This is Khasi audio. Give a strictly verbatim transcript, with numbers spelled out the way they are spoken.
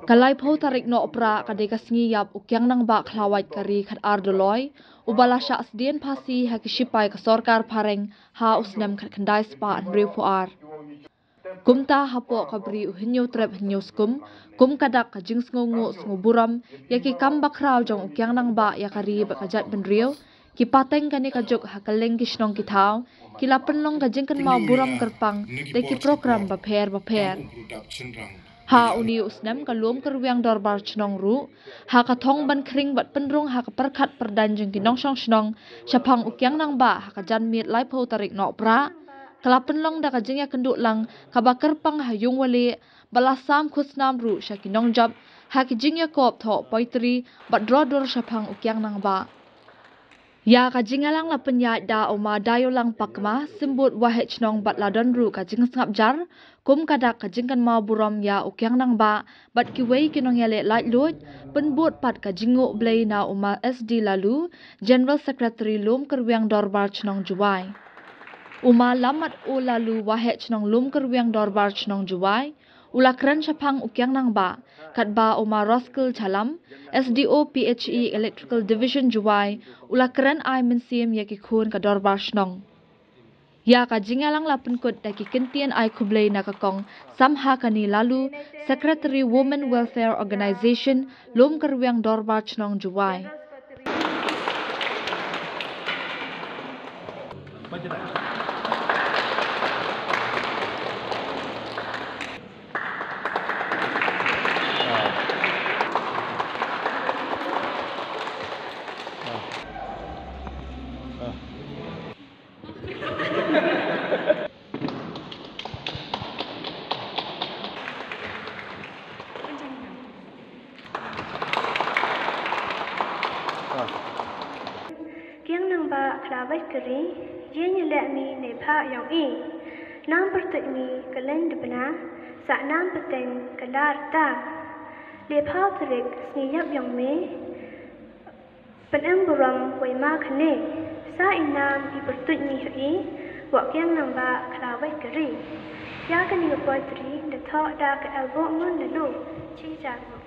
Ka laiphew tarik Nohprah ka dei ka sngi ïap u Kiang Nangbah Khlawait ka ri khatar Doloi, uba la shah sdien phasi ha ki shipai ka sorkar phareng ha u snem khatkhyndai spah hynriewphew ar. Kumta hapoh ka bri u Hynñiewtrep Hynñiewskum, kum ka dak ka jingsngewnguh sngewburom ïa ki kam bakhraw jong u Kiang Nangbah ïa ka ri bad ka jaitbynriew, ki pateng kane ka juk ha kylleng ki shnong ki thaw ki la pynlong ka jingkynmaw burom kyrpang da ki prokram bapher bapher. Ha une u snem ka Lum Kyrwiang Dorbar Chnong ruh, ha ka thong ban khring bad pynrung ha ka pyrkhat pyrdaiñ jong ki nongshong shnong shaphang u Kiang Nangbah ha ka janmiet laiphew tarik Nohprah, ka la pynlong da ka jingïakynduh lang kaba kyrpang ha Ïungwaleh, ba la sam khusnam ruh sha ki nongjop ha ki jingïakop thoh poetry bad dro dur shaphang u Kiang Nangbah. Ïa ka jingïalang la pynïaid da u Ma Dayolang Pakma, Symbud Waheh Chnong, bad la don ruh ka jingsngap jar kum ka dak ka jingkynmaw burom ïa u Kiang Nangbah bad kiwei ki nongïaleh laitluid, pynbud pat ka jingnguh blei na u Ma S D Laloo, General Secretary Lum Kyrwiang Dorbar Chnong Jowai. U Ma Lammat O Laloo, Waheh Chnong, Lum Kyrwiang Dorbar Chnong Jowai, u la kren shaphang u Kiang Nangbah, katba u Ma Roskell Chalam, S D O P H E Electrical Division Jowai, u la kren ai mynsiem ïa ki khun ka Dorbar Chnong. Ïa ka jingïalang la pynkut da ki kyntien ai khublei na ka Kong Samhakani Laloo, Secretary Women Welfare Organization, Lum Kyrwiang Dorbar Chnong Jowai. Kiang Nangbah Khlawait ka ri, ïeng ïaleh mi ne phah ïong i. Nang pyrtuit mi ka leng dbna, sa nang pyrtuit ka lar ta. Laiphew tarik sngi ïap ïong me, pynem burom wei ma khane. Sa i nam i pyrtuit mi ha i, wa Kiang Nangbah Khlawait ka ri. Ïa kane ka poetry da thoh da ka Elbow Ngun Laloo, chi jar mo.